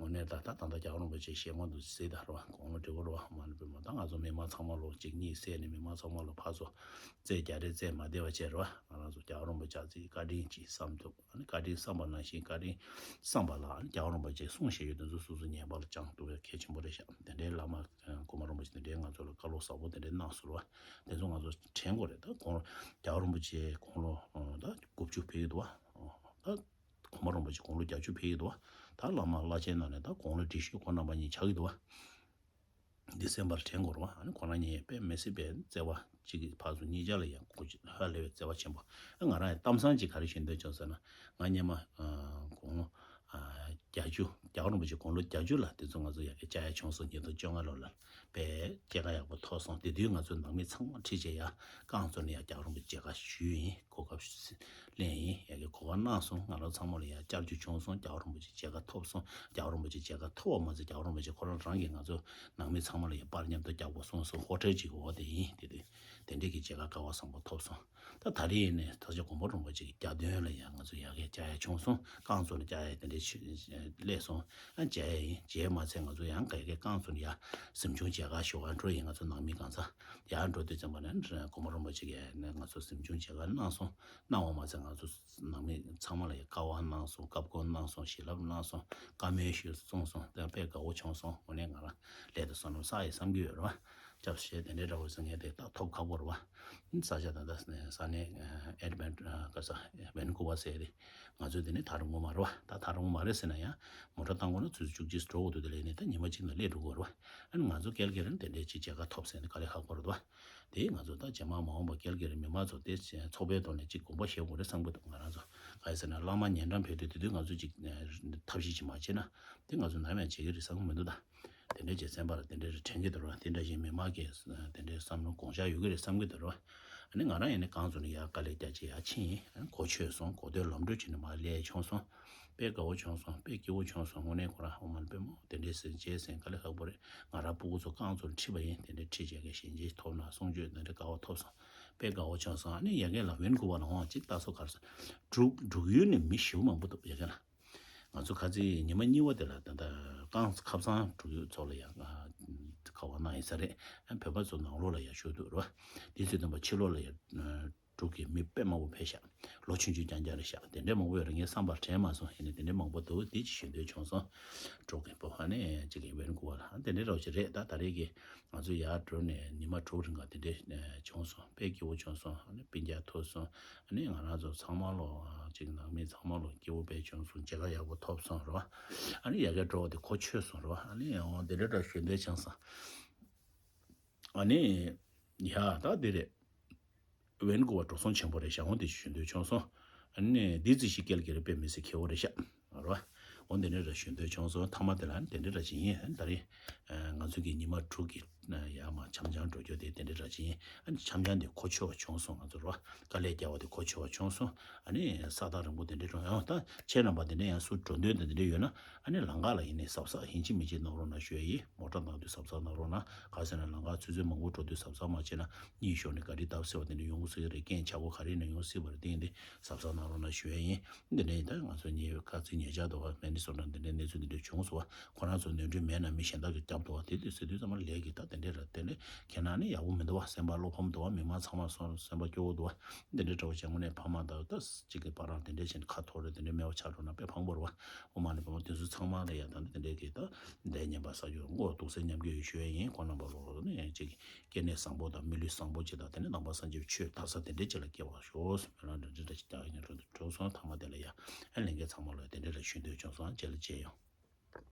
དངོས་གནས་ད་ལྟ་ད་ལྟ་རྒྱལ་བ་རིན་པོ་ཆེ་ཞལ་ངོ་འདུག་ཟེར་ད་རེད་བ། དགུང་ལོ་བགྲེས་པོ་རེད་བ། ཨོཾ་མ་ཎི་པདྨེ་ཧཱུྃ། ད་ང་ཚོ་མི་མང་ཚང་མ་ལོ་གཅིག་གཉིས་བསད་ནས་མི་མང་ཚང་མ་ལོ་ཕར་ཚུར་རྩོད་རྒྱག་རེས་རྩོད་མ་བསྡད་པ་བྱས་རེད་བ། ང་རང་ཚོ་རྒྱལ་བ་རིན་པོ་ཆེ་ཚོའི་བཀའ་དྲིན་གྱིས་བསམ་ཐུབ། ཨ་ནི་བཀའ་དྲིན་བསམ་པ་ནང་བཞིན་བཀའ་དྲིན་བསམ་པ་ལ་ཨ་ནི་རྒྱལ་བ་རིན་པོ་ཆེས་གསུང་བཤད་ཡོད་དེ་ཚོ་སོ་སོ་ངེས་པར་དུ་སྦྱང་ཐུབ་པའི་གལ་ཆེན་པོ་རེད་ཤག་དེ་འདྲའི་བླ་མ་གོང་མ་རིན་པོ་ཆེ་དེ་འདྲའི་ང་ཚོ་ལ་བཀའ་སློབ་ཟབ་པོ་དེ་འདྲའི་གནང་སོང་རེད་བ། དེ་ཚོ་ང་ཚོ་དྲན་དགོས་རེད། ད་དགུང་ལོ་རྒྱལ་བ་རིན་པོ་ཆེ་དགུང་ལོ་ད་དགུ་བཅུ་ཕེབས་ཀྱི་འདུག་བ། ད་གོང་མ་རིན་པོ་ཆེ་དགུང་ལོ་བརྒྱད་ཅུ་ཕེབས་ཀྱི་འདུག་བ། ད་བླ་མ་བླ་ཆེན་ནང་ནས་ད་དགུང་ལོ་བགྲེས་ཤོས་ཁོང་རྣམ་པ་གཉིས་ཆགས་ཀྱི་འདུག་བ། འདི་སེམས་པར་དྲན་དགོས་རེད་བ། ཨ་ནི་ཁོ་རང་གཉིས་དཔེ་མི་སྲིད་པའི་བརྩེ་བ་གཅིག་གི་ཕར་ཚུར་གཉིས་ཆ་ལ་ཡང་གོ་ཧ་ལས་པའི་བརྩེ་བ་ཆེན་པོ། ཨ་ང་རང་ཡང་གཏམ་བཟང་གཅིག་ག་རེ་ཞུ་འདོད་བྱུང་ཟེར་ན། ང་སྔོན་མ་ཨ་དགུང་ལོ་ཨ་བརྒྱད་ཅུ་རྒྱལ་བ་རིན་པོ་ཆེ་དགུང་ལོ་བརྒྱད་ཅུ་ལ་དེ་ཚོ་ང་ཚོ་ཡ་གི་བཅར་ཡ་བྱུང་སོང་། ཉིས་སྟོང་བཅོ་ལྔ་ལོ་ལ་དཔེ་སྐྱེད་ཀ་ཡག་པོ་ཐོབ་སོང་། དེ་དུས་ང་ཚོ་ནང་མི་ཚང་མ་ཁྲིད་བྱས་ཡ་རྐང་བཙུགས་ནས་ཡ་རྒྱལ་བ་རིན་པོ་ཆེ་མཇལ་ཁ་ཞུས་ཡིན། གོ་སྐབས་ལེན་ཡིན། ཡ་གི་གོ་སྐབས་གནང་སོང་། ང་རང་ཚང་མ་ལ་ཡ་བཅར་རྒྱུ་བྱུང་སོང་། རྒྱལ་བ་རིན་པོ་ཆེ་མཇལ་ཁ་ཐོབ་སོང་། རྒྱལ་བ་རིན་པོ་ཆེ་མཇལ་ཁ་ཐོབ་པ་མ་ཟད་རྒྱལ་བ་རིན་པོ་ཆེ་ཁོ་རང་རང་གིས་ང་ཚོ་ནང་མི་ཚང་མ་ལ་ཡ་པར་མཉམ་དུ་རྒྱག་དགོས་གསུངས་སོང་། ཧོ་ཊེལ་གཅིག་གི་འོག་དེ་ཡིན། དེ་དུས་དེ་འདྲས་ཀྱི་མཇལ་ཁ་སྐལ་བ་བཟང་པོ་ཐོབ་སོང་། ད་ད་རེས་ནས་ད་ཆ་གོང་མ་རིན་པོ་ཆེ་གི་གྱ་སྟོན་ལ་ཡང་ང་ཚོ་ཡ་གི་བཅར་ཡ་བྱུང་སོང་། རྐང་བཙུགས་ནས་བཅར་ཡ་དེ་འདྲའི་ཆུ་སླེབས་སོང་། ཨ་མཇལ་ཡ་ཡིན། མཇལ་མ་ཚད་ང་ཚོ་ཡང་ག་གི་རྐང་བཙུགས་ནས་ཡ་གཟིམ་ཆུང་མཇལ་ཁ་ཞུ་བ་འགྲོ་ཡིན། ང་ཚོ་ནང་མི་གང་ཚང་ཡར་འགྲོ་དུས་ཙམ་པ་ནས་གོང་མ་རིན་པོ་ཆེ་གིས་ང་ཚོ་གཟིམ་ཆུང་མཇལ་ཁ་གནང་སོང་། གནང་བ་མ་ཚད་ང་ཚོ་ནང་མི་ཚང་མ་ལ་ཡ་བཀའ་དབང་གནང་སོང་། བཀའ་བཀོད་གནང་སོང་། བྱིན་རླབས་གནང་སོང་། བཀའ་མོལ་ཞུས་གསུངས་སོང་། དེ་དཔེ་དགའ་བོ་བྱུང་སོང་། དངོས་གནས་ང་རང་ལས་དང་བསོད་ནམས་བསགས་ཡིན་བསམ་གྱི་ཡོད་རེད་བ། སྐྱབས་བཤད་དེ་འདྲའི་འདྲ་བོ་ཟེར་མཁན་དེ་ད་ཐོབ་ཁག་པོ་རེད་བ། ས་ཆ་ད་ལྟ་ས་གནས་ཨེ་ཌི་མན་ག་ས་ཝན་ཀུ་ཝར་ཟེར་དེ་ང་ཚོ་དེ་ནས་ཐག་རིང་པོ་མ་རེད་བ། ད་ཐག་རིང་པོ་མ་རེད་ཟེར་ན་ཡང་མོ་ཊ་བཏང་དགོས་ན་ཆུ་ཚོད་བཅུ་གཅིག་འགྲོ་དགོས་འདུག་དེ་ལས་ནས་ད་ཉི་མ་གཅིག་ནང་སླེབས་འགྲོ་དགོས་རེད་བ། ཨ་ནི་ང་ཚོ་ཀལ་གི་རི་ནས་དེ་འདྲའི་ཅིག་མཇལ་ཁ་ཐོབ་ཟེར་ནས་དཀའ་ལས་ཁག་པོ་རེད་བ། དེ་ང་ཚོ་ད་རྗེས་མ་མ་འོངས་པ་ཀལ་གི་རི་མི་མང་ཚོ་དེ་ཚོགས་པའི་ཐོག་ནས་ཅིག་དགོངས་པ་བཞེས་དགོས་རེད་བསམ་གྱི་འདུག་ང་རང་ཚོ་ག་རེ་ཟེར་ན་བླ་མ་ཉེ་འགྲམ་ཕེབས་དུས་དེ་དུས་ང་ཚོ་ཅིག་ཐབས་ཤེས་ཅིག་མ་བྱས་ན་དེ་ང་ཚོ་ནམ་ཡང་བྱེད་ཀྱི་རེད་བསམ་གྱི་མི་འདུག་ད། དེ་འདྲའི་རྗེ་བཙུན་པ་ལ་དེ་འདྲའི་རེ་དྲན་གྱི་འདུག་ར། དེ་འདྲ་ཞིག་མི་མང་གིས་དེ་འདྲའི་བསམ་བློ་དགོངས་འཆར་ཡོད་ཀྱི་རེད་བསམ་གྱི་འདུག་ར། ཨ་ནི་ང་རང་ཡིན་ནི་གང་བྱུང་ནས་ཡར་དཀའ་ལས་རྒྱག་ཅིག་ཡར་ཕྱིན་ཡིན། ཨ་ནི་གོ་ཆོད་སོང་། གོ་ཐོས་ལམ་འགྲོ་བྱས་ནས་མར་སླེབས་བྱུང་སོང་། དཔེ་དགའ་བོ་བྱུང་སོང་། དཔེ་སྐྱིད་པོ་བྱུང་སོང་། དངོས་གནས་ཁོ་རང་ཨོཾ་མ་ཎི་པདྨེ་ཧཱུྃ་དེ་འདྲའི་ཟེར་རྗེས་ཟེར་དཀའ་ལས་ཁག་པོ་རེད། ང་རང་སྤུ་གུ་ཚོ་རྐང་བཙུགས་ཁྲིད་པ་ཡིན། དེ་འདྲའི་ཁྲིད་བྱས་ཀྱི་ཞལ་མཇལ་ཐོབ་ན་གསུང་ཆོས་དེ་འདྲའི་དགའ་བ་ཐོབ་སོང་། དཔེ་དགའ་བོ་བྱུང་སོང་། ཨ་ནི་ཡ་གི་ལ་ཝན་ཀུ་ཝར་ལ་འོང་ཅིག་ལྟ་སོ་གར་སོང་། འབྲུག་འབྲུག་ཡུལ་ནས་མི་ཞེ་པོ་མང་པོ་འདུག་ཡ་གི་ལ། ང་ཚོ་ཁ་རྩང་ཉི་མ་གཉིས་པ་དེ་ལ་ད་ལྟ་རྐང་ཁ་སང་འབྲུག་ཡུལ་ཚོ་ལ་ཡང་ཁ་པར་གནང་ཡིན་ས་རེད། ཨ་བོད་པ་ཚོ་ནང་ལོགས་ལ་ཡང་ཞུགས་འདུག་རེད་བ། དེ་ཚོས་བསྟན་པ་ཕྱི་ལོགས་ལ་ཡང་འབྲུག་གི་མི་དཔེ་མང་པོ་ཕེབས་ཤག་ལོ་ཆུང་ཆུང་རྐྱང་རྐྱང་རེད་ཤག་དེ་འདྲའི་མང་པོ་ཡོད་རེད། ངས་བསམ་པར་དྲན་མ་སོང་། ཡིན་ནའི་དེ་འདྲའི་མང་པོ་འདུག་དེ་ཅིག་ཞུ་འདོད་བྱུང་སོང་། འབྲུག་གི་བོད་ཧ་ནས་ཅིག་གི་ཝན་ཀུ་ཝར་ལ་དེ་འདྲའི་རོགས་ཅིག་རེད། ད་ད་རེས་ཀྱི་ང་ཚོ་ཡར་འགྲོ་ནས་ཉི་མ་དྲུག་རིང་ག་དེ་འདྲའི་བྱུང་སོང་། དཔེ་སྐྱིད་པོ་བྱུང་སོང་། ཨ་ནི་སྤུན་ཀྱག་ཐུག་སོང་། ཨ་ནི་ང་རང་ཚོ་ཚང་མ་ལོ་ཅིག་ནང་མི་ཚང་མ་ལོ་སྐྱིད་པོ་དཔེ་བྱུང་སོང་། མཇལ་ཁ་ཡག་པོ་ཐོབ་སོང་རོ། ཨ་ནི་ཡ་གི་འགྲོ་བ་དེ་གོ་ཆོད་སོང་རོ། ཨ་ནི་འོ་དེ་འདྲ་འདྲ་ཞུ་འདོད་བྱུང་སོང་། ཨ་ནི་ཡ་ད་དེ་རེད། ཝན་ཀུ་ཝར་འགྲོ་སོང་ཆེན་པོ་རེད་ཤག་འོ་དེ་ཞུ་འདོད་བྱུང་སོང་། ཨ་ནི་འདི་ཙི་ཞིག་སྐལ་གྱི་རེད། དཔེ་མི་སྲིད་ཁེ་བོ་རེད་ཤག་རོ། འོ་དེ་འདྲ་ར་ཞུ་འདོད་བྱུང་སོང་། མཐའ་མ་དེ་ལ་དེ་འདྲ་ར་ཅིག་ཡིན། ད་རེས་ང་ཚོ་གི་ཉི་མ་དྲུག་གི་ཡར་མར་འཆམ་འཆམ་འགྲོ་རྒྱུ་དེ་དེ་འདྲ་ར་ཅིག་ཡིན། ཨ་ནི་འཆམ་འཆམ་དེ་གོ་ཆོད་པ་བྱུང་སོང་། ང་ཚོ་རོ་དཀའ་ལས་རྒྱག་པ་དེ་གོ་ཆོད་པ་བྱུང་སོང་། ཨ་ནི་ས་ཐག་རིང་པོ་དེ་འདྲ་འགྲོ་ཡང་ད་ཁྱེད་རྣམ་པ་དེ་འདྲ་ཡང་སུ་འགྲོ་འདོད་དེ་འདྲ་ཡོད་ན། ཨ་ནི་ལམ་ཁ་ལ་ཡིན་ནས་གཟབ་གཟབ་ཡིན་གཅིག་མིན་གཅིག་གནང་རོགས་གནང་ཞུ་ཡ་ཡིན། མོ་ཊ་གནང་དུས་གཟབ་གཟབ་གནང་རོགས་གནང་། ག་ཟེར་ན་ལམ་ཁ་ཆུ་ཚོད་མང་པོ་འགྲོ་དུས་གཟབ་གཟབ་མ་བྱས་ན་གཉིད་ཤོར་ནས་ག་རེ་བཏབ་སྲིད་པ་དེ་འདྲ་ཡོང་སྲིད་རེད། རྐྱེན་ཆག་སྒོ་ག་རེ་ཡིན་ན་ཡོང་སྲིད་པ་རེད། དེ་ཡིན་དུས་གཟབ་གཟབ་གནང་རོགས་གནང་ཞུ་ཡ་ཡིན། འདི་འདྲ་ཡིན་ད་ང་ཚོ་ཉེ་བའི་ཁ་ཚིག་ཉེ་ཆར་དུ་བ་མེ་ནི་སོ་ཊ་འདི་འདྲའི་གནས་ཚུལ་འདི་འདྲ་བྱུང་སོང་བ། ཁོ་རང་ཚོ་ནོར་འཁྲུལ་མེད་ན་མི་གཞན་དག་གིས་བརྒྱབ་འདུག་བ། དེ་དུས་ཟེར་དུས་ཚང་མ་ལས་ཀྱི་ད་དེ་འདྲ་ར་དེ་ནས་ཁྱེད་རང་ནི་ཡག་པོ་མི་འདུག་བ། སེམས་པ་བློ་ཕམ་འདུག་བ། མི་མང་ཚང་མ་སོང་སེམས་པ་སྐྱོ་བོ་འདུག་བ། འདི་འདྲའི་འདྲ་བོ་བྱས་དངོས་གནས་ཕ་མ་དང་ད་གཅིག་གི་བར་རང་དེ་འདྲ་བྱས་ནས་ཁ་འཐོར་རེ་དེ་འདྲའི་སྨྲས་པ་ཆགས་འགྲོ་ན་དཔེ་ཕངས་པོ་རེད་བ། ཨོ་མ་ནི་བུ་མོ་དེ་ཚོ་ཚང་མ་ལ་ཡ་ད་ནི་དེ་འདྲའི་གི་ད་ལས་ཉན་པ་ས་ཡོད་མགོ་གཏུག་སེམས་མཉམ་སྐྱེད་ཡོད་ཞུ་ཡ་ཡིན། ཁོང་རྣམ་པ་ལོ་ནི་གཅིག་སྐྱེ་གནས་བཟང་པོ་དང་མི་ལུས་བཟང་པོ་ཅིག་དང་དེ་ནས་ནང་པ་སངས་རྒྱས་ཆོས་དར་ས་དེ་འདྲའི་ཅིག་ལ་སྐྱེ་བར་ཤོག་གསུངས། མི་རང་འདྲ་འདྲ་འདྲ་ཅིག་རྒྱག་ཡིན་རུང་དུ་གྲོགས་སོང་། མཐའ་མ་དེ་ལ་ཡ་ཨ་ལས་འགན་ཚང་མ་ལ་དེ་འདྲ་ར་ཞུ་འདོད་བྱུང་སོང་། རྗེས་ལ་མཇལ་ཡོང་།